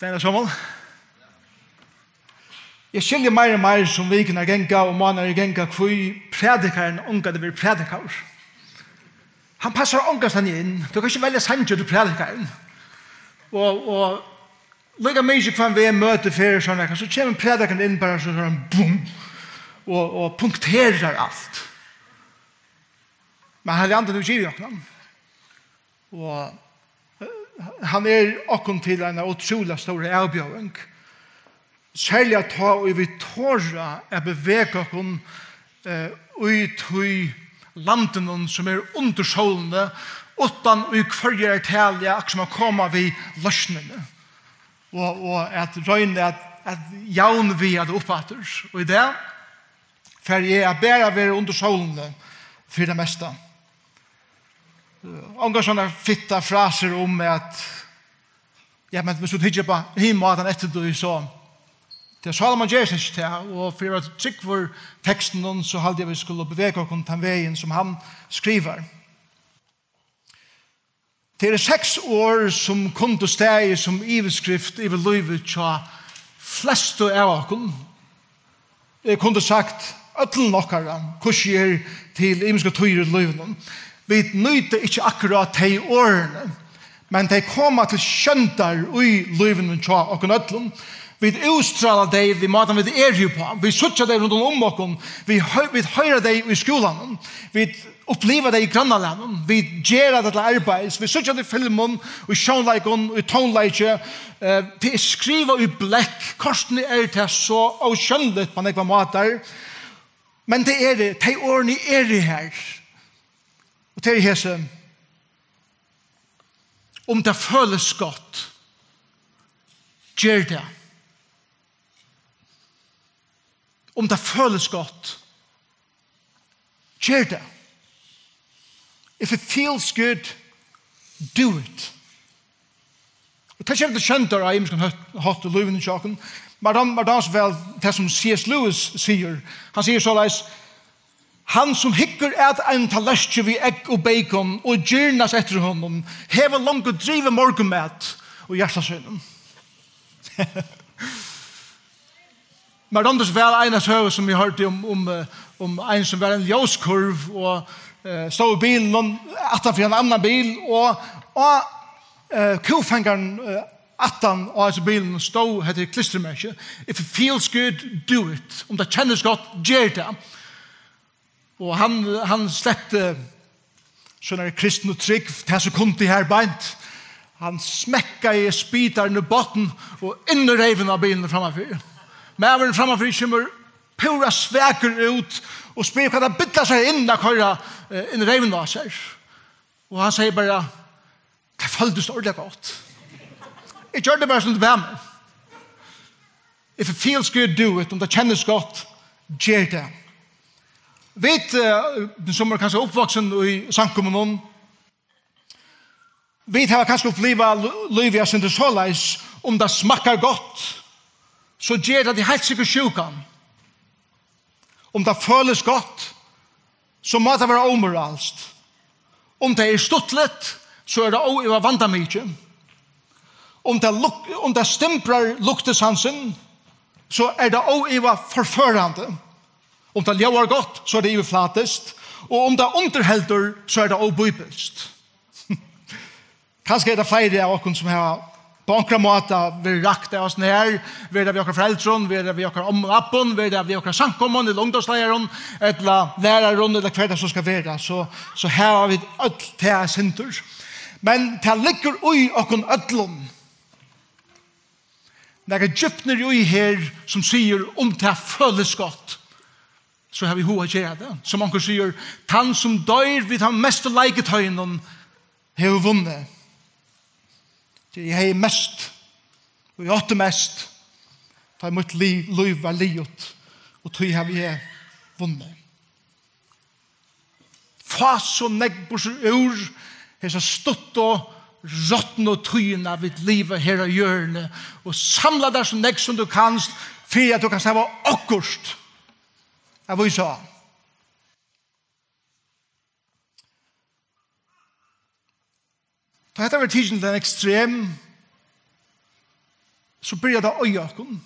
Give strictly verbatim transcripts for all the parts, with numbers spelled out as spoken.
Tað er saman. Eg skilji meir og meir, sum vikurnar ganga og mánaðirnar ganga, hví prædikarin ongantíð verður prædikaður. Hann passar ongastaðni inn. Tú kanst ikki velja sangir til prædikaran. Og, og líka mikið hvønn veg møtið fer, sovorðið, so kemur prædikarin inn bara so, sovorðið, bum, og, og punkterar alt. Men Heilagi Andin hevur givið okkum hann. Og, eh, hann er okkum til eina ótrúliga stóra avbjóðing. Serliga tá ið vit tora at bevega okkum, eh, í tí landinum, sum er undir sólini, uttan í hvørjari talu, akkurát sum at koma við loysnini. Og, og at royna at, at javna við at upp aftur. Og í dag fari eg at bara vera undir sólini fyri tað mesta. Ongar sovorðnar fittar frasur um at, ja, men viss tú hyggur á hin mátan eftir tí, so, tað er, Sálomon ger ikki tað, og fyri at vera trúgvur tekstinum, so haldi eg, vit skulu bevega okkum tann vegin, sum hann skrivar. Tað eru seks orð, sum kundu staðið sum yvirskrift yvir lívið hjá flestu av okkum. Eg kundi sagt øllum okkara, hvussu er til ymiskar tíðir í lívinum. Vit nýta ikki akkurát tey orðini, men tey koma til sjóndar í lívinum hjá okkum øllum. Vit útstrála tey við mátan, vit eru uppá. Vit síggja tey rundan um okkum. Vit hoy-, vit hoyra tey í skúlanum. Vit uppliva tey í grannalagnum. Vit gera tað til arbeiðis. Vit síggja tey í filmum, í sjónleikum, í tónleiki. Eh, tað er skrivað í blekk. Kortini er tað so ósjónligt á nógvar mátar. Men tað er, tey orðini eru har. Og tað er hesi. Um tað følist gott, ger tað. Um tað følist gott, ger tað. If it feels good, do it. Og tað kemur til sjóndar á ymiskan hátt, hátt í lívinum hjá okkum. Mær dám-, mær dámar so væl tað, sum C S Lewis sigur. Hann sigur soleiðis: "Hann, sum hyggur at einum tallerki við egg og bacon og girnast eftir honum, hevur longu dripið morgunmat í hjarta sínum." Mær dámdi so væl eina søgu, sum eg hoyrdi um, um, eh, um ein, sum var ein ljóskurv og, eh, stóð í bilinum aftan fyri ein annan bil, og, og, eh, kúfengarin, eh, aftan á hesum bilinum stóð hetta klistermerki: "If it feels good, do it." Um tað kennist gott, ger tað. Og hann, hann slepti sínari kristnu trúgv tað sekundið har beint. Hann smekkaði spitaran í botn og inn í reyvina á bilinum frammanfyri. Maðurin frammanfyri kemur púra svakur út og spyr, hvat tað billar sær inn at koyra, eh, inn í reyvina á sær. Og hann segði bara, tað føltist ordiliga gott. Eg gjørdi bara, sum tú bað meg. If it feels good, do it. Um tað kennist gott, ger tað. Vit, eh, sum eru kanska uppvaksin í samkomunum, vit hava kanska upplivað lí-, lívið eitt sindur soleiðis: um tað smakkar gott, so ger tað teg heilt sikkurt sjúkan. Um tað følist gott, so má tað vera ómoralskt. Um tað er stuttligt, so er tað óivað vandamikið. Um tað luk-, um tað stimbrar luktisansin, so er tað óivað forførandi. Um tað ljóðar gott, so er tað yvirflatiskt. Og um tað undirheldur, so er tað óbíbilskt. Kanska er tað fleiri av okkum, sum hava á onkran máta verið rakt av oss nær, verið við okkara foreldrum, verið við okkara ommu og abbum, verið við okkara samkomum, ella ungdómsleiðarum, ella lærarum, ella hvat tað so skal vera. So, so hava vit øll tað eitt sindur. Men tað liggur í okkum øllum nakað djúpt niðri í her, sum sigur, um tað følist gott, so havi eg hug at gera tað. Sum onkur sigur, tann sum doyr við teimum mestu leikitøyunum, hevur vunnið. Tí eg hevði mest, og eg átti mest, tá mítt lív, lív var liðugt, og tí havi eg vunnið. Fá so nógv burtur úr hesa stuttu, rotnu tíðina, vit liva her á jørðini, og samla tær so nógv, sum tú kanst, fyri at tú kanst hava okkurt at vísa á. Tá hetta verður tikið til ein ekstrem, so byrjar tað at oyða okkum.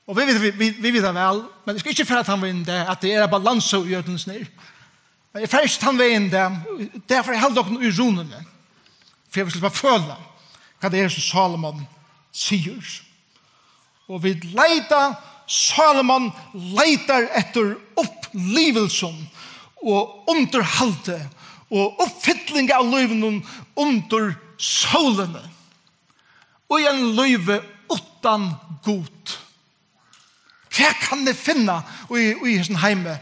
Og vit vita, vit, vit, vit vita væl, men eg skal ikki fara tann vegin í dag, at tað er bara landsøga í øllum snýr. Men eg fari ikki tann vegin í dag, tað fari eg halda okkum í rununi. Fyri at vit skulu bara føla, hvat tað er, sum Salomon sigur. Og vit leita, Salomon leitar eftir upplivilsum og undirhaldi og uppfylling av lívinum undir sólini. Og í ein lívi uttan Gud. Hvat kann eg finna í, í hesum heimi?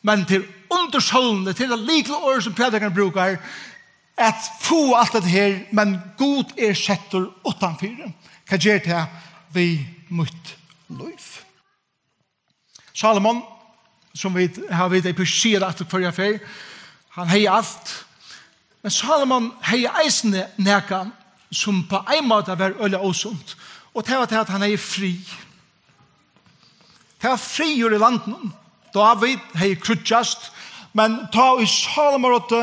Men til undir sólini, til tað lykilorð sum prædikarin brúkar, at fáa alt hetta her, men Gud er settur uttanfyri. Hvat ger tað við mítt lív? Salomon, sum vit hava, vit, eg prøvi at siga tað aftur hvørja ferð, hann hevði alt. Men Salomon hevði eisini nakað, sum á ein máta var øgiliga ósunt. Og tað var tað, at hann hevði frið. Tað var friður í landinum. Dávid hevði kríggjast, men tá ið Salomon ráddi,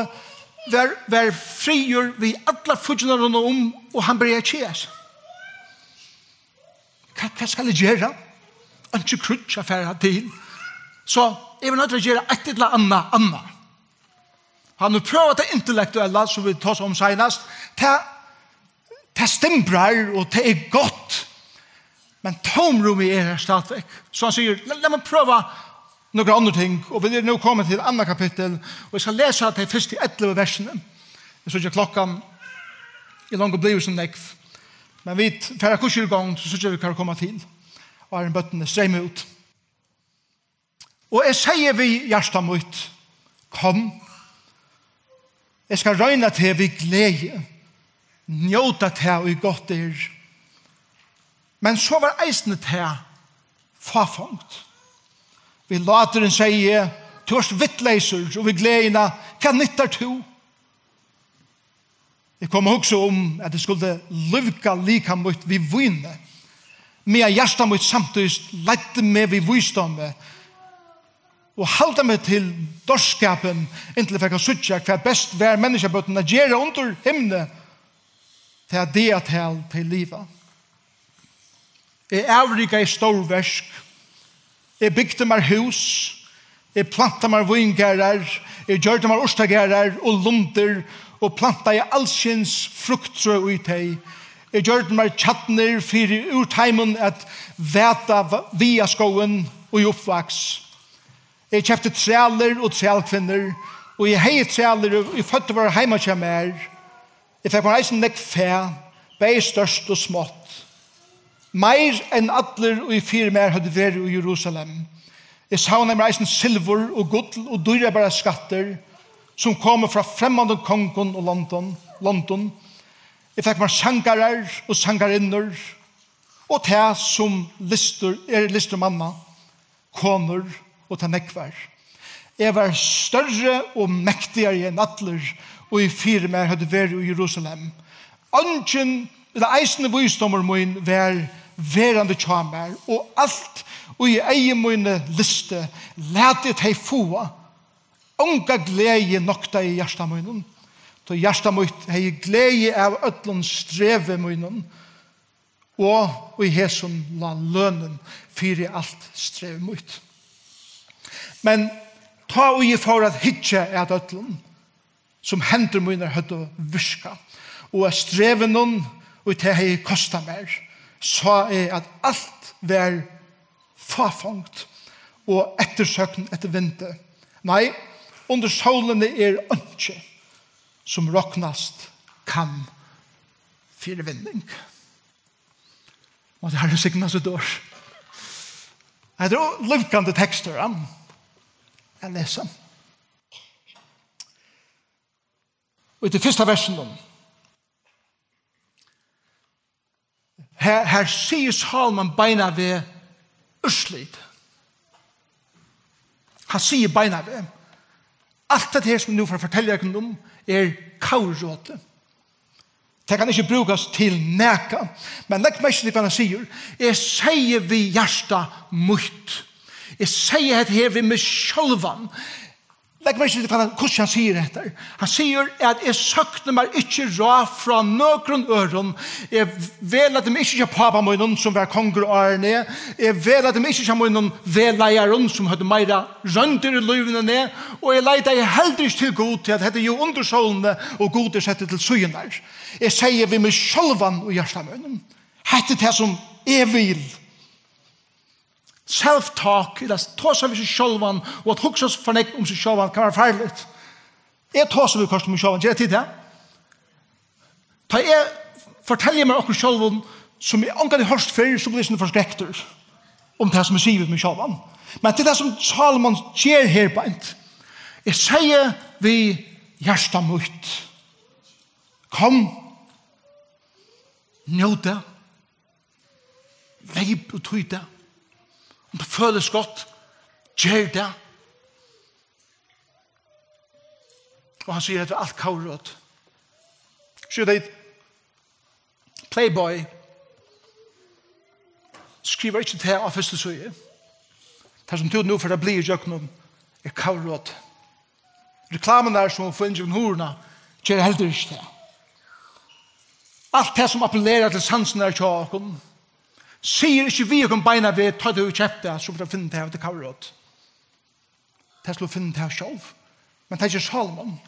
var, var friður við allar fíggjarnar rundan um, og hann byrjaði at keða seg. Hvat, hvat skal eg gera? Einki kríggj at fara til. So eg vil nødt til at gera eitt ella annað, annað. Hann hevur prøvað tað intellektuella, sum vit tosaðu um seinast. Tað, tað stimbrar, og tað er gott. Men tómrúmið er her stadigvæk. So hann sigur, "Lat, lat meg prøva nøkur onnur ting." Og vit eru nú komin til annað kapittul, og eg skal lesa tey fyrstu ellivu versini. Eg síggi, klokkan er longu blivin so nógv. Men vit fara kurser í gongd, so síggja vit, hvar vit koma til. Og áðrenn børnini streyma út. Og eg segði við hjarta mítt, "Kom, eg skal royna teg við gleði, njóta tað, ið gott er." Men so var eisini tað fáfongt. Við láturin segði eg, "Tú ert vitleysur," og við gleðina, "Hvat nyttar tú?" Eg kom at hugsa um, at eg skuldi lívga likam mítt við víni, meðan hjarta mítt samtíðis leiddi meg við vísdómi, og halda meg til dárskapin, inntil eg fekk at síggja, hvat best var menniskjabørnum at gera undir himni, tað dagatal tey liva. Eg avrikaði stórverk. Eg bygdi mær hús. Eg plantaði mær víngarðar. Eg gjørdi mær urtagarðar og lundir og plantaði alskyns frukttrø í tey. Eg gjørdi mær kjarnir fyri úr teimum at vata va-, viðaskógin í uppvaks. Eg keypti trælir og trælkvinnur, og eg hevði trælir, ið, ið føddir vóru heima hjá mær. Eg fekk mær eisini nógv fæ, bæði stórt og smátt, meir enn allir, ið fyri mær høvdu verið í Jerusalem. Eg savnaði mær eisini silvur og gull og dýrabærar skattir, sum komu frá fremmandum kongum og londum, londum. Eg fekk mær sangarar og sangarinnur, og tað, sum lystur, er lystur manna, konur og tað nógvar. Eg var størri og mektigari enn allir, ið fyri mær høvdu verið í Jerusalem. Eingin, ella eisini vísdómur mín, var verandi hjá mær, og alt, ið eygu míni lystu, læt eg tey fáa. Onga gleði noktaði hjarta mínum, tí hjarta mítt hevði gleði av øllum strevi mínum. Og í hesum lá lønin fyri alt strev mítt. Men tá ið eg fór at hyggja at øllum, sum hendur mínar høvdu virkað, og at strevinum, ið tað hevði kostað mær, sá eg, at alt var fáfongt og eftirsøgn eftir vindi. Nei, undir sólini er einki, sum roknast kann fyri vinning. Mátti Harrin signa sítt orð. Hetta er lívgandi tekstur, ja. Eg lesi. Og í tí fyrsta versinum, her, her sigur Salomon beinanvegin úrslit. Hann sigur beinanvegin, alt hetta her, sum eg nú fari at fortelja tykkum um, er kavarótið. Tað kann ikki brúkast til nakað. Men legg merki til, hvat hann sigur. Eg segði við hjarta mítt. Eg segði hetta her við meg sjálvan. Legg merki til, hvat hann, hvussu hann sigur hetta. Hann sigur at: "Eg søkti mær ikki ráð frá nøkrum øðrum. Eg vegleiddi meg ikki hjá pápa mínum, sum var kongur áðrenn eg. Eg vegleiddi meg ikki hjá mínum vegleiðarum, sum høvdu meira royndir í lívinum enn eg. Og eg leitaði heldur ikki til Gud, tí at hetta er jú undir sólini, og Gud er settur til síðurnar. Eg segði við meg sjálvan í hjarta mínum: Hetta er tað, sum eg vil." Self-talk, ella at tosa við seg sjálvan og at hugsa for nógv um seg sjálvan, kann vera farligt. Eg tosi viðhvørt um meg sjálvan, gera tit tað? Tá eg fortelji mær okkurt sjálvum, sum eg ongantíð hoyrt fyrr, so blívi eg sovorðin forskrektur um tað, sum eg sigi við meg sjálvan. Men tað er tað, sum Sálomon ger her beint. Eg segði við hjarta mítt: Kom, njót tað. Leyp út í tað. Um tað følist gott, ger tað. Og hann sigur: "Hetta er alt kavrót." Sjá, tey, Playboy skrivar ikki tað á fyrstu síðu. Tað, sum tú nú fert at blaða ígjøgnum, er kavrót. Reklamurnar, sum fáa inn gjøgnum hurðina, gera heldur ikki tað. Alt tað, sum appellerar til sansirnar hjá okkum, sigur ikki við okkum beinan veg: "Tá tú hevur keypt tað, so fert tú at finna tað, hetta er kavrót." Tað skulu finna tað sjálv. Men tað ger Sálomon.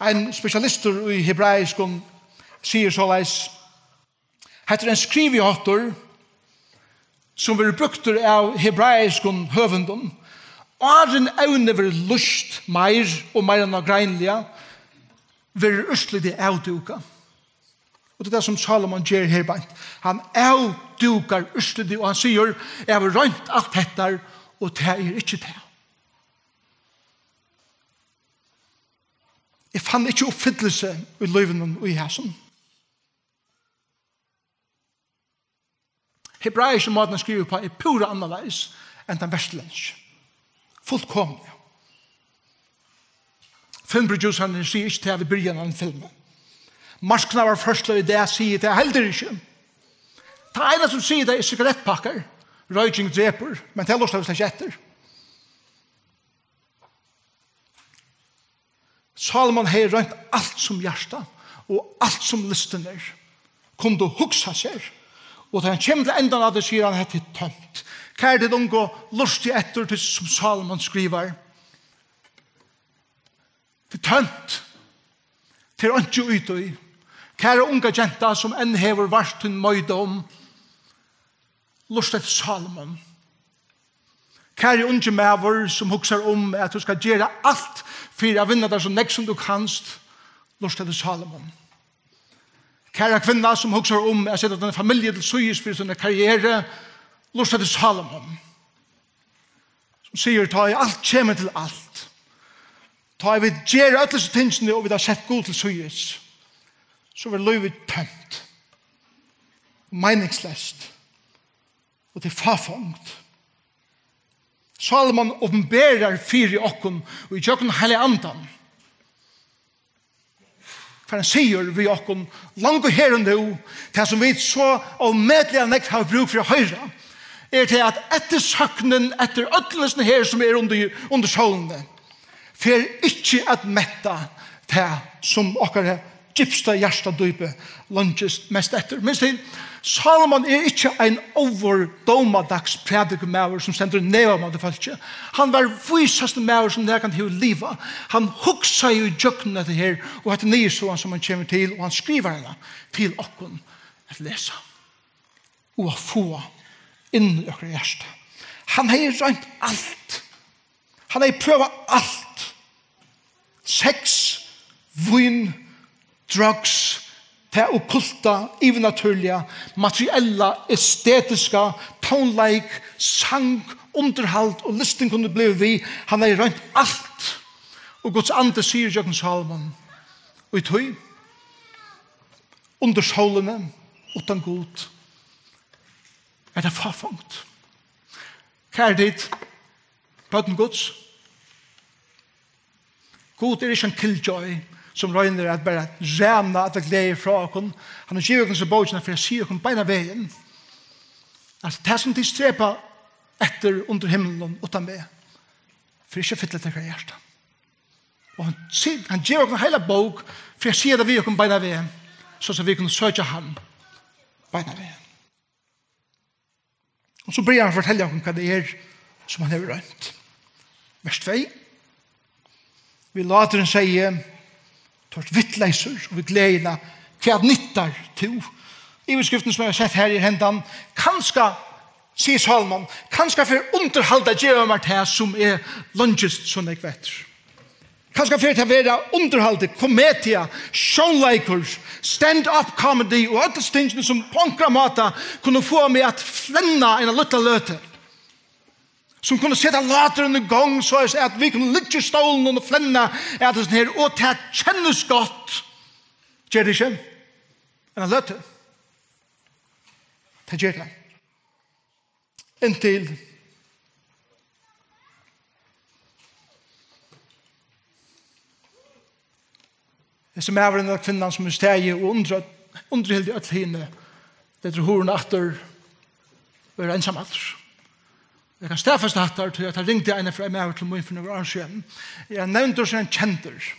Ein spesialistur í hebraiskum sigur soleiðis: "Hetta er ein skriviháttur, sum verður brúktur av hebraiskum høvundum. Áðrenn evnið verður lýst meir og meira nágreiniliga, verður úrslitið avdúkað." Og tað er tað, sum Sálomon ger her beint. Hann avdúkar úrslitið, og hann sigur: "Eg havi roynt alt hetta, og tað er ikki tað. Eg fann ikki uppfyllelse í lívinum í hasum." Hebraiski mátin at skriva uppá er púra annarleiðis enn tann vesturlendski. Fullkomiliga. Filmproducerarnir siga ikki tað við byrjan av einum filmi. Marknaðarførsla í dag sigur tað heldur ikki. Tað eina, sum sigur tað, er sigarettpakkar. Royking drepur, men tað lurtar vit slett ikki eftir. Sálomon hevði roynt alt, sum hjartað og alt, sum lystirnir kundu hugsa sær. Og tá hann kemur til endan á tí, sigur hann: "Hetta er tómt." Kæru tit ungu, lurtið eftir tí, sum Sálomon skrivar. Tað er tómt. Tað er einki í tí. Kæra unga genta, sum enn hevur vart tín meiðdóm, lurta eftir Sálomon. Kæri ungi maður, sum hugsar um, at tú skal gera alt fyri at vinna tær so nógv, sum tú kanst, lurta eftir Sálomon. Kæra kvinna, sum hugsar um at seta tína familju til síðis fyri tína karrieru, lurta eftir Sálomon, sum sigur: "Tá ið alt kemur til alt, tá ið vit gera øll hesi tingini og vit hava sett Gud til síðis, so verður lívið tómt, meiningsleyst, og tað er fáfongd." Sálomon opinberar fyri okkum og ígjøgnum Heilaga Andan, hvar hann sigur við okkum longu her og nú, tað, sum vit so ómetaliga nógv hava brúk fyri at hoyra, er tað, at eftirsøknin eftir øllum hesum her, sum er undir, undir sólini, fer ikki at metta tað, sum okkara djúpsta hjartadýpi leingist mest eftir. Minst til, Sálomon er ikki ein óður dómadagsprædikumaður, sum stendur í neyð móti fólki. Hann var vísasti maður, sum nakrantíð hevur livað. Hann hugsaði í gjøgnum hetta her, og hetta er niðurstøðan, sum hann kemur til, og hann skrivar hana til okkum at lesa og at fáa inn í okkara hjarta. Hann hevði roynt alt. Hann hevði prøvað alt. Sex, vín, drugs, tað okkulta, yvirnatúrliga, materiella, estetiska, tónleik, sang, undirhald og listin kundi blivið við. Hann hevði roynt alt. Og Guds andi sigur gjøgnum Sálomon: "Í tí, undir sólini, uttan Gud, er tað fáfongd." Kæru tit, børn Guds, Gud er ikki ein killjoy, sum roynir at bara ræna alla gleði frá okkum. Hann hevur givið okkum hesa bókina fyri at siga okkum beinan vegin, at tað, sum tit strepa eftir undir himlinum uttan meg, fer ikki at fylla tykkara hjarta. Og hann, si- hann gevur okkum eina heila bók fyri at siga tað við okkum beinan veg, so at vit kunnu søkja hann beinan veg. Og so byrjar hann at fortelja okkum, hvat tað er, sum hann hevur roynt. Vers tvey. Við láturin segði: Tú ert vitleysur, og við gleðina: Hvat nyttar tú? Yvirskriftin, sum eg havi sett her, er hendan: Kanska, sigur Sálomon, kanska fer undirhald at geva mær tað, sum eg leingist so nógv eftir. Kanska fer tað at vera undirhaldið, komedia, sjónleikur, stand-up comedy og øll tingini, sum á onkran máta kunnu fáa meg at flenna eina lítla løtu, sum kunnu seta láturin í gongd, so at vit kunnu liggja í stólinum og flenna at hesum her, og tað kennist gott. Ger tað ikki? Eina løtu. Tað ger tað. Inntil hesin maðurin ella kvinnan, sum hevur staðið og undra- undirhildið øll hini, letur hurðina aftur og er einsamallur. Eg kann staðfesta hatta, tí at tað ringdi ein, ein maður til mín fyri nøkur ár síðan. Er hann nevndur, so er hann kendur.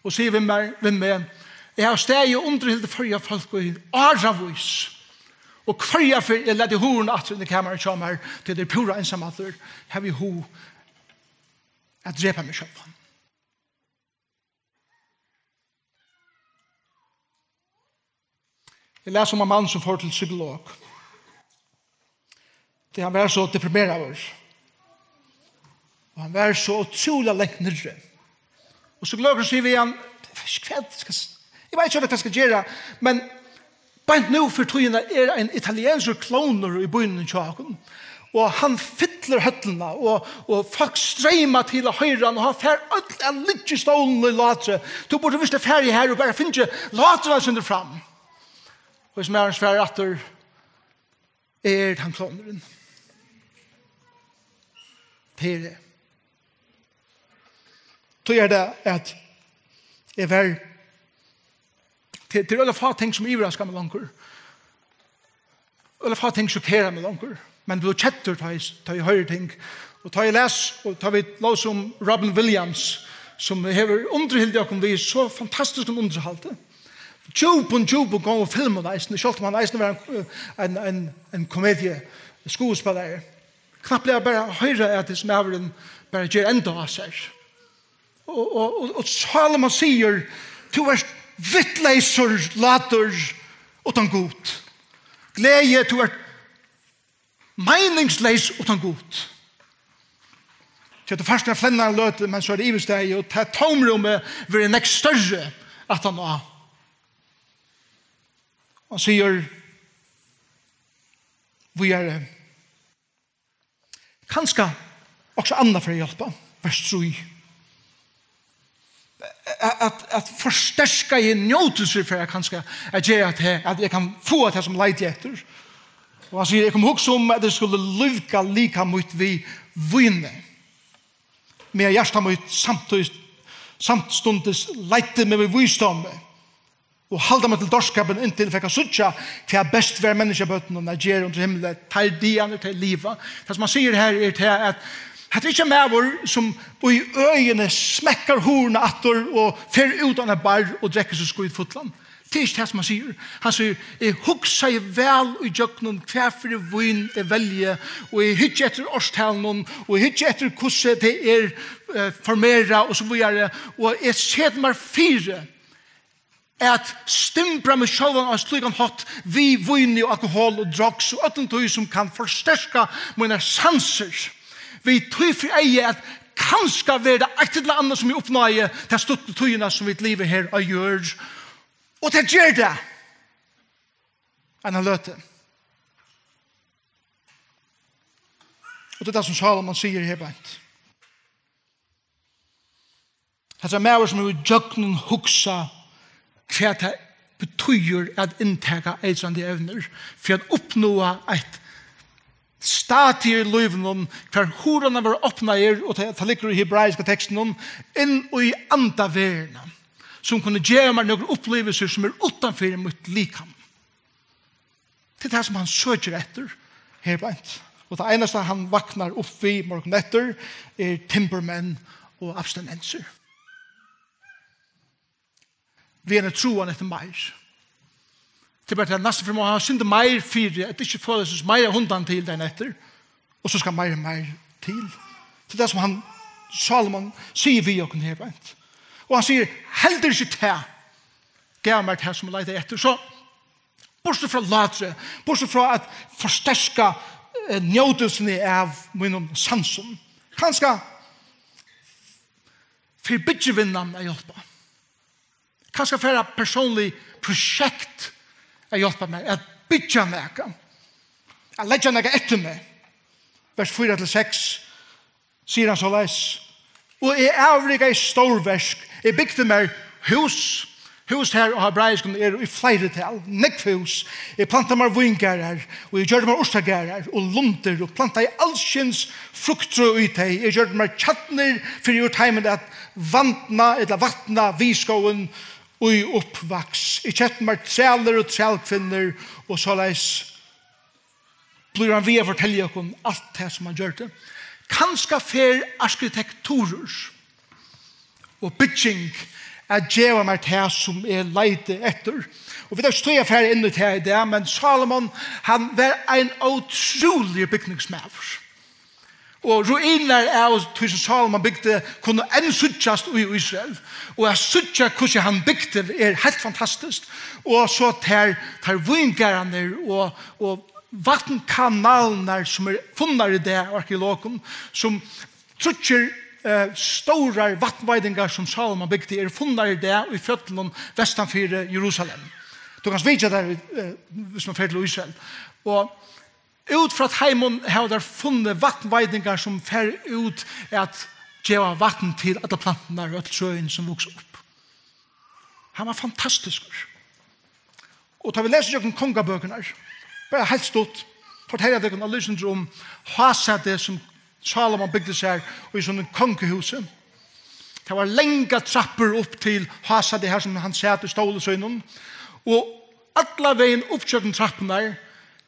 Og sigur við mær, við meg: Eg havi staðið og undirhildið Føroya fólk í áravís. Og hvørja ferð eg lati hurðina aftur inn í kamarið hjá mær, tí tað er púra einsamallur, havi eg hug at drepa meg sjálvan. Eg las um ein mann, sum fór til psykolog, tí hann var so deprimeraður. Og hann var so ótrúliga langt niðri. Og psykologurin sigur við hann: Hvat skal, eg veit ikki, hvat eg skal gera, men beint nú fyri tíðina er ein italienskur klovnur í býnum hjá okkum. Og hann fyllir høllina, og, og fólk streyma til at hoyra hann, og hann fær øll at liggja í stólunum í látri. Tú burdi virt at farið har og bara fingið láturin eitt sindur fram. Og hesin maðurin svarar aftur: Eg eri tann klovnurin. Tað eri eg. Tí er tað, at eg var, tað, tað eru øgiliga fá ting, sum yvirraskar meg longur. Øgiliga fá ting sjokkera meg longur. Men eg blívi keddur, tá eg, tá eg hoyri ting. Og tá eg les, og tá vit lósu um Robin Williams, sum hevur undirhildið okkum við so fantastiskum undirhaldi. Djúpum, djúpum, góðum filmum eisini, sjálvt um hann eisini var ein, ein, ein, ein komedie-, skuespælari. Knappliga bara at hoyra, at hesin maðurin bara ger enda á sær. Og, og, og, og Sálomon sigur: Tú ert vitleysur látur uttan Gud. Gleði, tú ert meiningsleys uttan Gud. Tí at tú fært at flenna eina løtu, men so er tað yvirstaðið, og tað tómrúmið verður nógv størri aftan á. Hann sigur víðari: Kanska okkurt annað fer at hjálpa. Vers trý. At, at, at forsterkaðar njótilsir fara kanska at gera at, at eg kann fáa tað, sum eg leiti eftir. Og hann sigur: Eg kom at hugsa um, at eg skuldi lívga likam mítt við víni, meðan hjarta mítt samtíðis, samstundis leiddi meg við vísdómi, og halda meg til dárskapin, inntil eg fekk at síggja, hvat best var menniskjabørnunum at gera undir himli, teir dagarnar teir liva. Tað, sum hann sigur her, er tað, at hetta er ikki ein maður, sum í øðini smekkar hurðina aftur og fer út á eina bar og drekkur seg skítfullan. Tað er ikki tað, sum hann sigur. Hann sigur: Eg hugsaði væl ígjøgnum, hvat fyri vín eg velji, og eg hyggi eftir ártalunum, og eg hyggi eftir, hvussu tað er, eh, formerað, og so víðari, og eg seti mær fyri at stimbra meg sjálvan á ein slíkan hátt við víni og alkohol og drugs og øllum tí, sum kann forsterka mínar sansir, við tí fyri eyga, at kanska verður tað eitt ella annað, sum eg uppnái ta stuttu tíðina, sum vit liva her á jørð. Og tað ger tað eina løtu. Og tað er tað, sum Sálomon sigur her beint. Hetta er maður, sum hevur gjøgnumhugsað, hvat tað betýðir at inntaka eitrandi evnir fyri at uppnáa eitt stadi í lívinum, hvar hurðarnar verða opnaðar, og tað, tað liggur í hebraiska tekstinum, inn í andaverðina, sum kunnu geva mær nøkur upplivilsir, sum eru uttan fyri mítt likam. Tað er tað, sum hann søkir eftir her beint. Og tað einasta, hann vaknar upp við morgunin eftir, er timburmenn og abstinensur. við eini tráan eftir meir. Tað er bara tað, næstu ferð má hava eitt sindur meir fyri, at ikki føla seg meira hundan til dagin eftir. Og so skal meir og meir til. Tað er tað, sum hann, Sálomon, sigur við okkum her beint. Og hann sigur, heldur ikki tað gav mær tað, sum eg leitaði eftir. So, burtur frá látri, burtur frá at forsterka, eh, njótelsini av mínum sansum. Kanska fer byggivinnan at hjálpa. Kanska fer persónligt prosjekt at hjálpa mær at byggja nakað, at leggja nakað eftir meg. Vers fýra til seks sigur hann soleiðis: Og eg avrikaði stórverk, eg bygdi mær hús, hús har á hebraiskum eru í fleiri tal, nógv hús, eg plantaði mær víngarðar, og eg gjørdi mær urtagarðar og lundir, og plantaði alskyns fruktir í tey, eg gjørdi mær kjarnir fyri úr teimum at vatna, ella vatna viðskógin í uppvaks. Eg keypti mær trælir og trælkvinnur, og soleiðis blívur hann við at fortelja okkum alt tað, sum hann gjørdi. Kanska fer arkitekturur og bygging at geva mær tað, sum eg leiti eftir. Og vit hava ikki tíð at fara inn í tað í dag, men Sálomon, hann var ein ótrúligur bygningsmaður. Og ruinirnar av tí, sum Sálomon bygdi, kunnu enn síggjast í Ísrael. Og at síggja, hvussu hann bygdi, er heilt fantastiskt. Og so tær, tær víngarðarnar og, og vatnkanalirnar, sum eru funnar í dag av arkeologum, sum tríggir, eh, stórar vatnveitingar, sum Sálomon bygdi, eru funnar í dag í fjøllunum vestan fyri Jerusalem. Tú kanst vitja tær, eh, hvis man fer til Ísrael. Og út frá teimum hava teir funnið vatnveitingar, sum fara út at geva vatn til allar planturnar og øll trøini, sum vuksa upp. Hann var fantastiskur. Og tá vit lesa gjøgnum kongabøkurnar, bara heilt stutt, fortelja tykkum eitt lítið sindur um hásætið, sum Sálomon bygdi sær í sínum kongahúsi. Tað var langar trappur upp til hásætið, har sum hann sat í stóli sínum. Og allan vegin upp gjøgnum trappurnar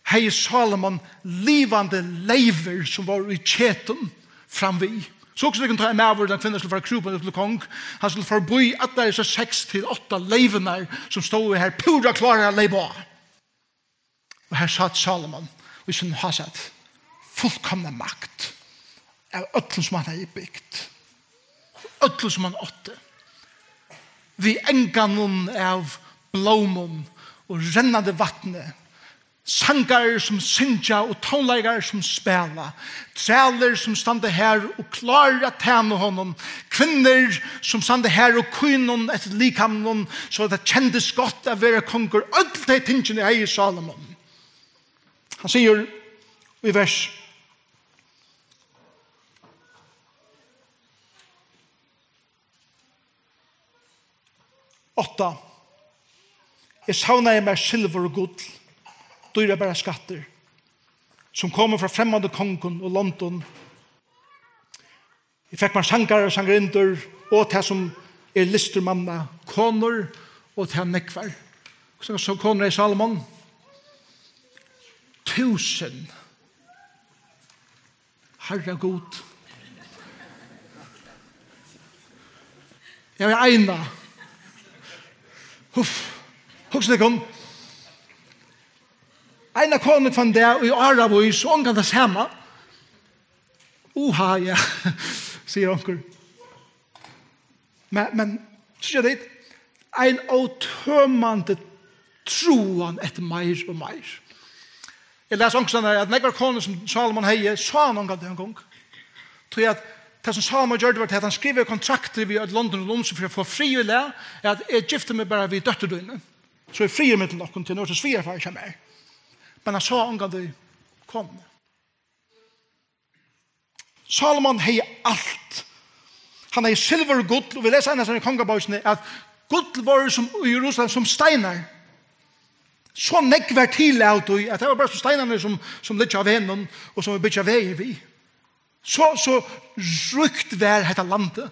hevði Sálomon livandi leyvur, sum vóru í ketum framvið. So hugsið tykkum, tá ein maður ella kvinna skuldi fara krúpandi upp til kong, hann skuldi forbi allar hesar seks til átta leyvurnar, sum stóðu har púra klárar at leypa á. Og har sat Sálomon í sínum hásæti, fullkomna makt av øllum, sum hann hevði bygt, øllum, sum hann átti, við enganum av blómum og rennandi vatni, sangarar, sum syngja, og tónleikarar, sum spæla, trælir, sum standa har og klárir at tæna honum, kvinnur, sum standa har og kína honum eftir likamum, so at tað kendist gott at vera kongur. Øll tey tingini eigur Sálomon. Hann sigur í vers átta: Eg savnaði mær silvur og gull, dýrabærar skattir, sum komu frá fremmandu kongum og londum. Eg fekk mær sangarar og sangarinnur og tað, sum er lystur manna, konur og tað nógvar. Hvussu nógvar konur hevði Sálomon? Túsund. Harra Gud. Eg havi eina. Huff. Hugsið tykkum. Eina konu hvønn dag í áravís og ongan tað sama. Uha, ja, sigur onkur. Men, men, síggja tit, ein ótømandi tráan eftir meir og meir. Eg las onkustaðni, at nógvar konur, sum Sálomon hevði, sá hann ongantíð eingong. Tí at tað, sum Sálomon gjørdi, var tað, at hann skrivaði kontraktir við øll londini rundt um seg fyri at fáa frið í lag, at eg gifti meg bara við dóttur tíni. So er friður millum okkum, tí nú ert tú svigerfar hjá mær. Men hann sá ongantíð konuna. Sálomon hevði alt. Hann hevði silvur og gull, og vit lesa einaferð í Kongabókini, at gull vóru sum í Jerusalem sum steinar. So nógv var til av tí, at tað var bara sum steinarnir sum, sum liggja á vegnum, og sum vit byggja vegir við. So, so ríkt var hetta landið.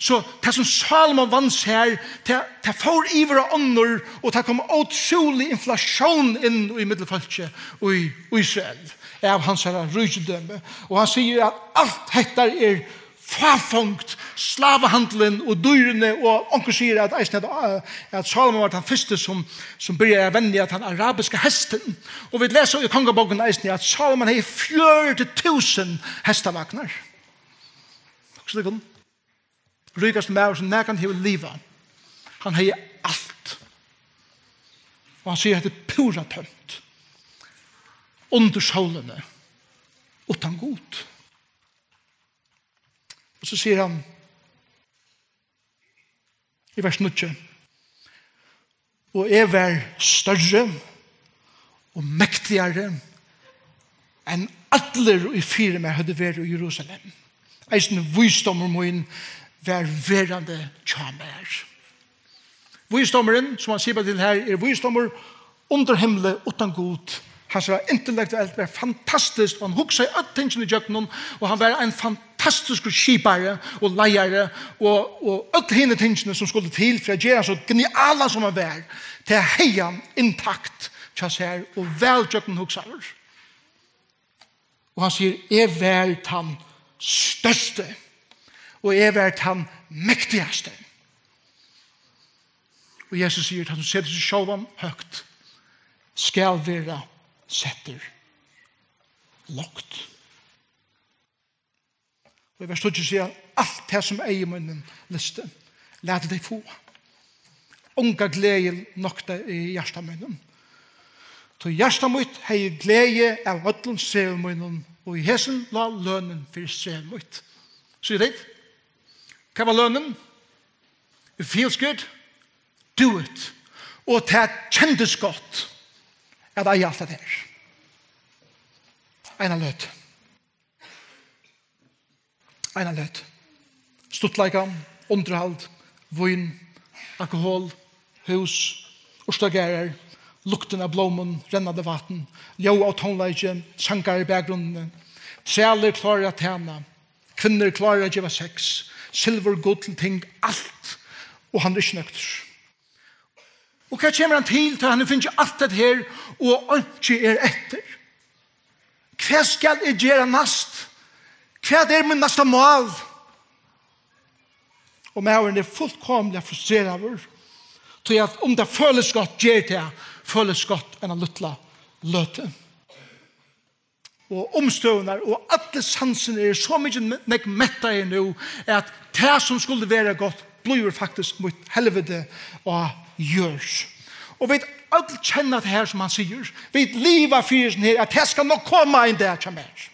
So tað, sum Sálomon vann sær, tað, tað fór yvir á onnur, og tað kom ótrúlig inflatión inn í millum fólkið í Ísrael av hansara ríkidømi. Og hann sigur, at alt hetta er fáfongd, slávahandilin og dýrini, og onkur sigur at eisini at, at Salomo var tann fyrsti sum, sum byrjaði at venja tann arabiska hestin. Og vit lesa í Kongabókini eisini at Salomo hevði fjøruti túsund hestavagnar. Hugsa tykkum. Ríkasti maður sum nakrantíð hevur livað. Hann hevði alt. Og hann sigur, hetta er púra tómt. Undir sólini. Uttan Gud. Og so sigur hann í vers níggju, og eg var størri og mektigari enn allir, ið fyri mær høvdu verið í Jerusalem. Eisini vísdómur mín var verandi hjá mær. Vísdómurin, sum hann sipar til her, er vísdómur undir himli, uttan Gud. Hansara intellektuelt var fantastiskt, og hann hugsaði øll tingini ígjøgnum, og hann var ein fantastiskur skipari og leiðari, og, og øll hini tingini, sum skuldu til fyri at gera hann so genialan, sum hann var, tað hevði hann intakt hjá sær og væl gjøgnumhugsaður. Og hann sigur, eg var tann størsti, og eg var tann mektigasti. Og Jesus sigur, hann sum setur seg sjálvan høgt, skal vera settur lágt. Og í vers tíggju sigur hann, alt tað sum eygu míni lystu, latið tey fáa. Onga gleði nokta í hjarta mínum. Tí hjarta mítt hevði gleði av øllum strevum mínum, og í hesum lá lønin fyri strev mítt. Síggja tit? Hvat var lønin? It feels good. Do it. Og tað kendist gott at eiga alt hetta her. Eina løtu. Eina løtu. Stuttleika, undirhald, vín, alkohol, hús, urtagarðar, luktin av blómum, rennandi vatn, ljóð av tónleiki, sangarar í bakgrundini, trælir klárir at tæna, kvinnur klárar at geva sex, silvur, gull, ting, alt, og hann er ikki nøgdur. Og hvat kemur hann til, tá hann hevur fingið alt hetta her, og einki er eftir? Hvat skal eg gera næst? Hvat er mítt næsta mál? Og maðurin er fullkomiliga frustreraður, tí at um tað følist gott, ger tað, følist gott eina lítla løtu. Og umstøðurnar og allir sansirnir eru so mikið me-, nógv mettaðir nú, at tað, sum skuldi vera gott, blívur faktiskt mítt helviti á jørð. Og vit øll kenna tað her, sum hann sigur. Vit liva fyri hesum her, at tað skal nokk koma ein dag hjá mær.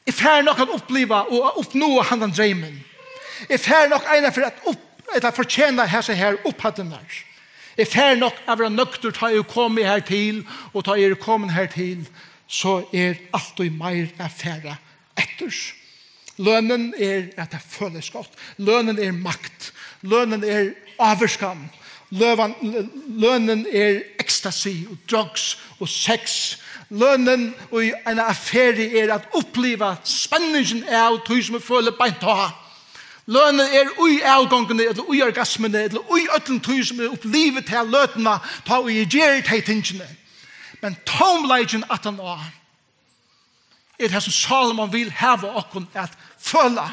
Eg fari nokk at uppliva og at uppnáa handan dreymin. Eg fari nokk einaferð at upp-, ella fortjena hesa her upphæddirnar. Eg fari nokk at vera nøgdur, tá eg komi her til, og tá eg eri komin her til, so er altíð meir at fara eftir. Lønin er at tað følist gott. Lønin er makt. Lønin er ávirkan. Løvan-, lø-, lønin er ecstasy og drugs og sex. Lønin í eini affæru er at uppliva spenningin av tí, sum eg føli beint tá. Lønin er í avgongini, ella í orgasmuni, ella í øllum tí, sum eg upplivi ta løtuna, tá ið eg geri tey tingini. Men tómleikin aftaná er tað, sum Sálomon vil hava okkum at føla.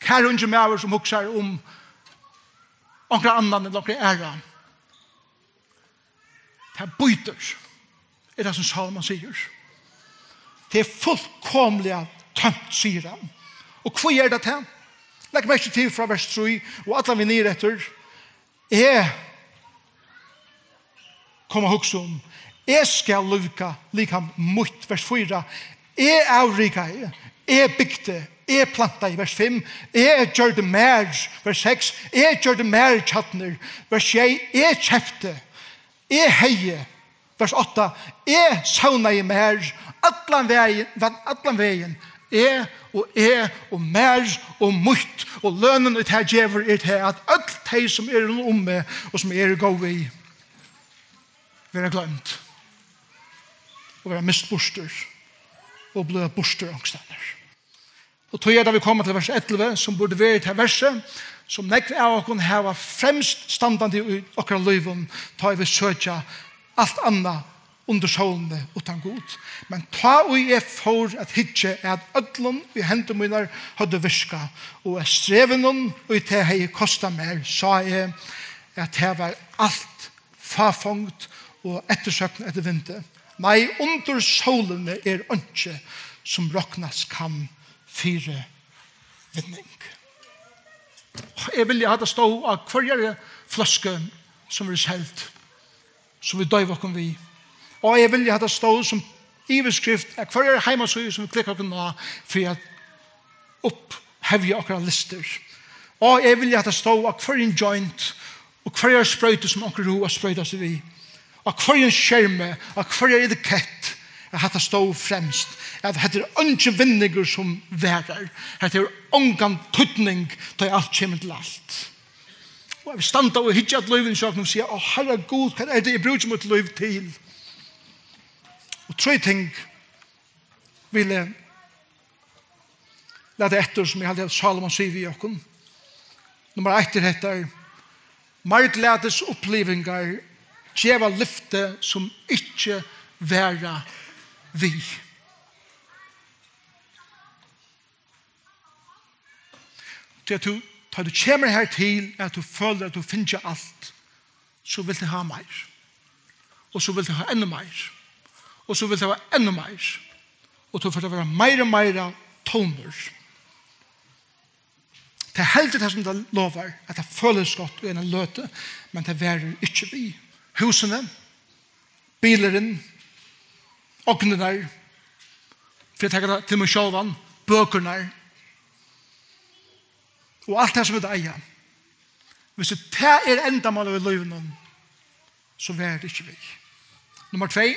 Kæri ungi maður, sum hugsar um onkran annan ella onkra aðra. Tað bítur, er tað, sum Sálomon sigur. Tað er fullkomiliga tómt, sigur hann. Og hví er tað tað? Legg merki til frá vers trý og allan veg niður eftir. Eg kom at hugsa um, eg skal lívga likam mítt, vers fýra. Eg avríkaði, eg bygdi, eg plantaði, vers fimm. Eg gjørdi mær, vers seks. Eg gjørdi mær tjarnir, vers sjey. Eg keypti, eg hevði, vers átta. Eg savnaði mær allan vegin, vann allan vegin. Eg og eg og mær og mítt og lønin, og tað gevur, er tað, at øll tey, sum eru rundt um meg og sum eg eri góð við, verða gloymd og verða mist burtur og blíva burtur onkustaðni. Og tí er tað, vit koma til vers ellivu, sum burdi verið tað versið, sum nógv av okkum hava fremst standandi í okkara lívum, tá ið vit søkja alt annað undir sólini uttan Gud. Men tá ið eg fór at hyggja at øllum, ið hendur mínar høvdu virkað, og at strevunum, ið tað hevði kostað mær, sá eg, at tað var alt fáfongd og eftirsøgn eftir vindi. Nei, undir sólini er einki, sum roknast kann fyri vinning. Eg vilji, at tað stóð á hvørjari fløsku, sum verður seld, sum vit doyva okkum við. Og eg vilji, at tað stóð sum yvirskrift á hvørjari heimasíðu, sum vit klikka okkum á, fyri at upphevja okkara lystir. Og eg vilji, at tað stóð á hvørjum joint og hvørjari sproytu, sum onkur hevur hug at sproyta seg við, á hvørjum skermi, á hvørjari etikett, at hatta stóð fremst, at hetta er eingin vinningur, sum varar, hetta hevur ongan týdning, tá ið alt kemur til alt. Og eg vil standa og hyggja at lívinum hjá okkum og siga: Ó, Harra Gud, hvat er tað, eg brúki mítt lív til? Og trý ting vil eg lata eftir, sum eg haldi, at Salomon sigur við okkum. Nummar eitt er hetta: marglætisupplivingar geva lyfti, sum ikki vara við. Tí at tú, tá tú kemur her til, at tú følir, at tú finnur alt, so vilt tú hava meir. Og so vilt tú hava enn meir. Og so vilt tú hava enn meir. Og tú fert at vera meira og meira tómur. Tað heldur tað, sum tað lovar, at tað følist gott í eina løtu, men tað varir ikki við. Húsini, bilurin, ognirnar, fyri at taka tað til mín sjálvan, bøkurnar, og alt tað, sum vit eiga. Viss tað er endamálið við lívinum, so varir tað ikki við. Nummar tvey.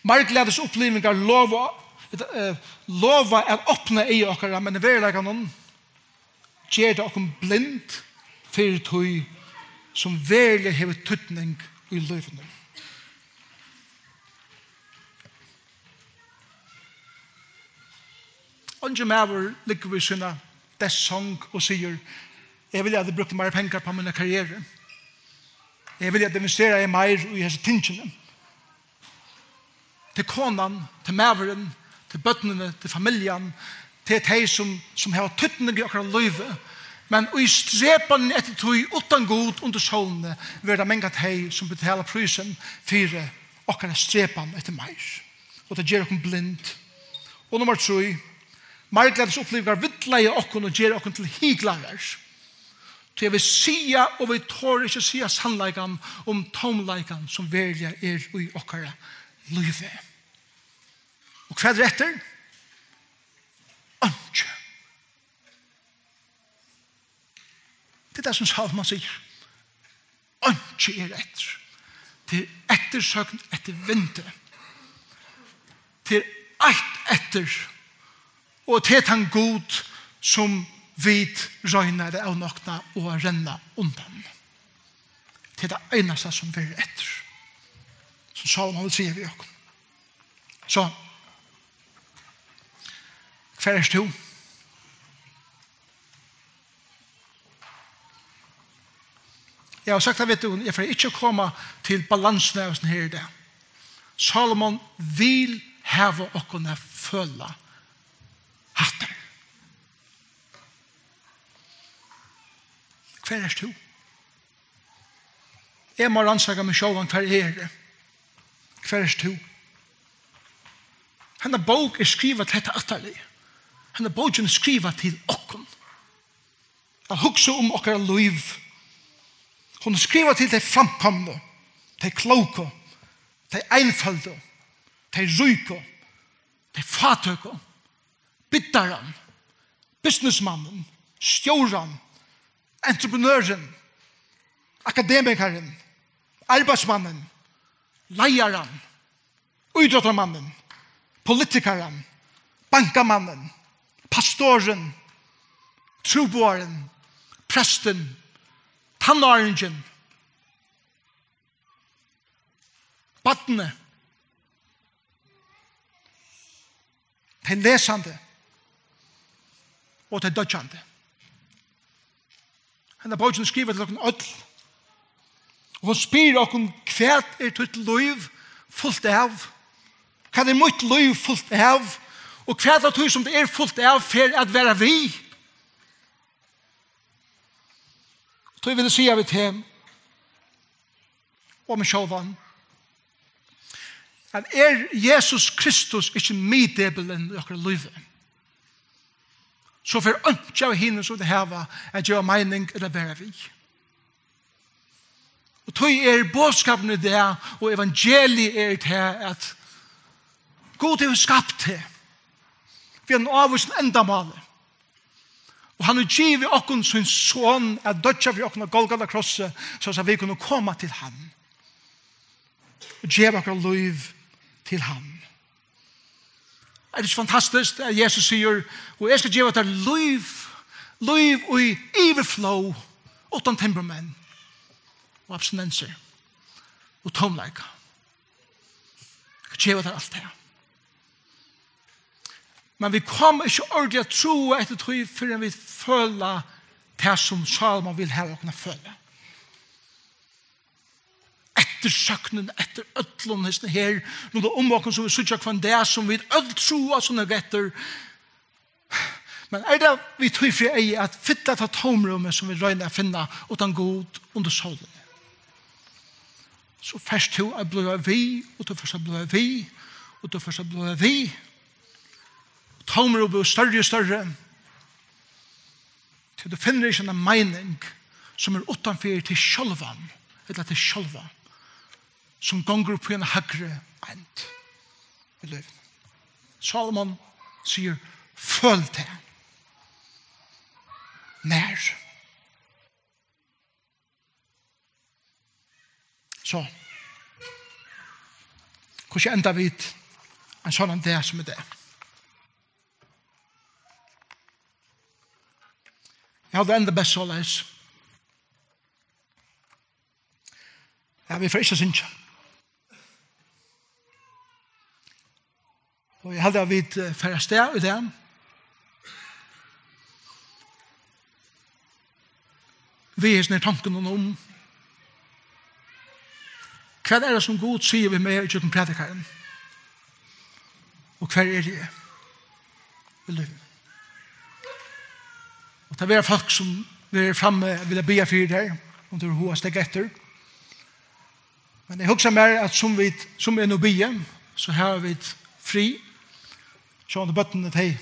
Marglætisupplivingar lova, eh, lova at opna eygu okkara, men í veruleikanum ger tað okkum blind fyri tí, sum veruliga hevur týdning í lívinum. Eingin maður liggur við sína deyðssong og sigur: Eg vilji, at eg brúkti meir pengar upp á mína karrieru. Eg vilji, at eg investeraði meir í hesi tingini. Til konan, til maðurin, til børnini, til familjan, til tey, sum, sum hava týdning í okkara lívi. Men í strepanini eftir tí, uttan Gud undir sólini, verða tað mangan tey, sum betala prísin fyri okkara strepan eftir meir. Og tað ger okkum blind. Og nummar trý, marglætisupplivingar villleiða okkum og gera okkum til hyklarar. Tí vit siga, og vit tora ikki at siga sannleikan um tómleikan, sum veruliga er í okkara lívi. Og hvat er eftir? Einki. Tað er tað, sum Salomon sigur. Einki er eftir. Tað er eftirsøgn eftir vindi. Tað er eitt eftir, og tað er tann Gud, sum vit royna at avnokta og at renna undan. Tað er tað einasta, sum verður eftir, sum Salomon vil siga við okkum. So, hvar ert tú? Eg havi sagt tað við teg, eg fari ikki at koma til balansuna av hesum her í dag. Salomon vil hava okkum at føla hatta. Hvar ert tú? Eg má rannsaka meg sjálvan, hvar eg eri. Hvar ert tú? Henda bók er skrivað til hetta ættarlið. Henda bókin er skrivað til okkum. At hugsa um okkara lív. Hon er skrivað til tey framkomnu, tey klóku, tey einføldu, tey ríku, tey fátøku, biddaran, businessmannin, stjóran, entreprenørin, akademikarin, arbeiðsmannin, leiðaran, ítróttarmannin, politikaran, bankamannin, pastorin, trúboðarin, prestin, tannáringin, barnið, tey lesandi og tey doyggjandi. Henda bókin er skrivað til okkum øll. Og hon spyr okkum: Hvat er títt lív fult av? Hvat er mítt lív fult av? Og hvat av tí, sum tað er fult av, fer at vera við? Tí vil eg siga við teg, og meg sjálvan, at er Jesus Kristus ikki miðdepilin í okkara lívi, so fer einki av hinum, sum vit hava, at geva meining ella vera við. Og tí er boðskapurin í dag, og evangeliið er tað, at Gud hevur skapt teg við einum ávísum endamáli. Og hann hevur givið okkum sín son at doyggja fyri okkum á Golgata krossi, so at vit kunnu koma til hann og geva okkara lív til hann. Er tað ikki fantastiskt, at Jesus sigur: "Og eg skal geva tær lív, lív í yvirflóð, uttan temburmenn og abstinensir og tómleika." Eg skal geva tær alt tað. Men vit koma ikki ordiliga at trúa eftir tí, fyrr enn vit føla tað, sum Sálomon vil hava okkum at føla. Eftirsøgnin eftir øllum hesum her, rundan um okkum, sum vit síggja hvønn dag, sum vit øll trúa so nógv eftir. Men er tað við tí fyri eyga at fylla tað tómrúmið, sum vit royna at finna uttan Gud undir sólini? So fert tú at blíva við, og tú fert at blíva við, og tú fert at blíva við. Tómrúmið blívur størri og størri. Tí tú finnur ikki eina meining, sum er uttan fyri teg sjálvan, ella teg sjálva, sum gongur upp í eina hægri eind í lívinum. Sálomon sigur: "Føl tað." Nær? So, hvussu enda vit ein sånn dag sum í dag? Eg haldi, tað endar best soleiðis. Ja, vit fara ikki at syngja. Og eg haldi, at vit, eh, fara avstað í dag. Við hesum her tankunum um, hvat er tað, sum Gud sigur við meg ígjøgnum prædikaran? Og hvar eri eg í lívinum? Og tað verða fólk, sum verða frammi, vilja biðja fyri tær, um tú hevur hug at steðga eftir. Men eg hugsi mær, at sum vit, sum er nú biðið, so hava vit frið. Sjálvandi børnini, tey,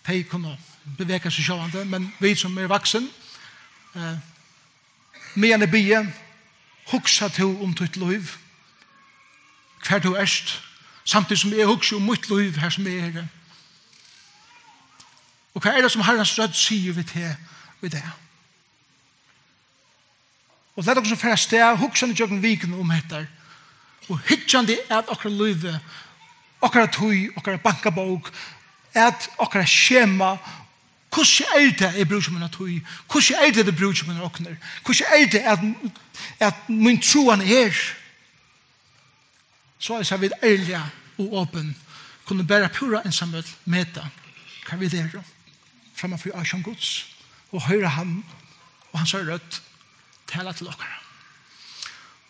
tey kunnu bevega seg sjálvandi, men vit, sum eru vaksin, eh, meðan eg biði, hugsa tú um títt lív, hvar tú ert, samtíðis sum eg hugsi um mítt lív, har sum eg eri. Og hvat er tað, sum Harrans rødd sigur við teg í dag? Og lat okkum so fara avstað, hugsandi gjøgnum vikuna um hetta, og hyggjandi at okkara lívi, okkara tíð, okkara bankabók, at okkara skema, hvussu er tað, eg brúki mína tíð, hvussu er tað, eg brúki mínar ognir, hvussu er tað, at, at mín trúan er, soleiðis at vit ærliga og opin kunnu bara púra einsamøll meta, hvar vit eru, framman fyri ásjón Guds, og hoyra hann og hansara rødd tala til okkara.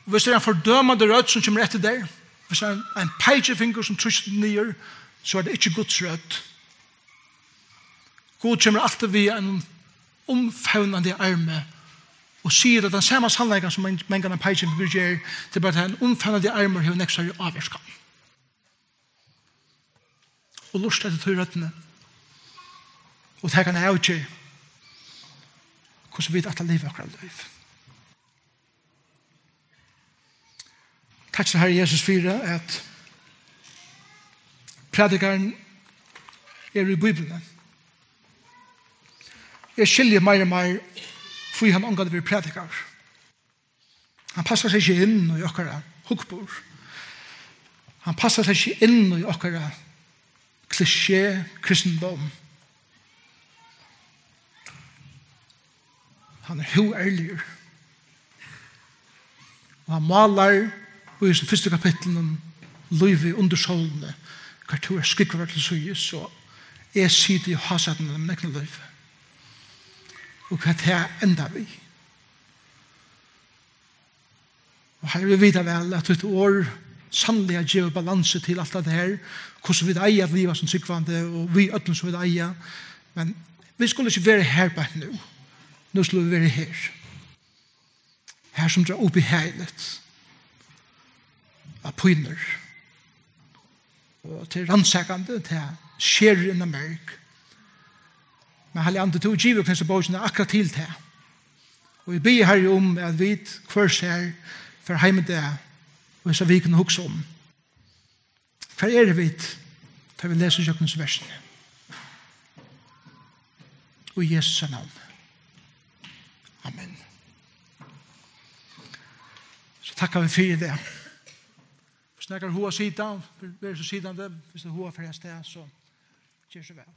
Og viss tað er ein fordømandi rødd, sum kemur eftir tær, viss tað er ein, ein peikifingur, sum trýstir niður, so er tað ikki Guds rødd. Gud kemur altíð við einum umfevnandi armi og sigur tað, tann sama sannleikan, sum man-, mangan ein peikifingur ger, tað er bara, at ein umfevnandi armur hevur nógv størri ávirkan. Og lurta eftir tí røddini og taka eina avgerð, hvussu vit ætla at liva okkara lív. Takk, Harri Jesus, fyri at prædikarin er í Bíbliuni. Eg skilji meir og meir, hví hann ongantíð verður prædikaður. Hann passar seg ikki inn í okkara hugburð. Hann passar seg ikki inn í okkara klisjé kristindóm. Hann er hóærligur. Og hann málar í hesum fyrstu kapitlinum lívið undir sólini, hvar tú ert skúgvaður til síðis, og eg siti í hásætinum í mínum egna lívi. Og hvat tað endar við. Og Harri, vit vita væl, at títt orð sanniliga gevur balansu til alt tað her, hvussu vit eiga at liva sum trúgvandi, og við øllum sum vit eiga. Men vit skulu ikki vera her beint nú. Nú skulu vit vera her. Her sum tað er uppi herligt. Av pínur. Og til rannsakandi, til skerir inn á merg. Men Heilagi Andi, tú gevur okkum hesa bókina akkurát til tað. Og eg biði, Harri, um at vit hvør sær fara heim í dag, og hesa vikuna hugsa um, hvar eru vit, tá vit lesa gjøgnum hesi versini? Í Jesu navni. Amen. So takka vit fyri tað. Viss nakar hevur hug at sita, ver so sitandi. Viss tú hevur hug at fara avstað, so ger so væl.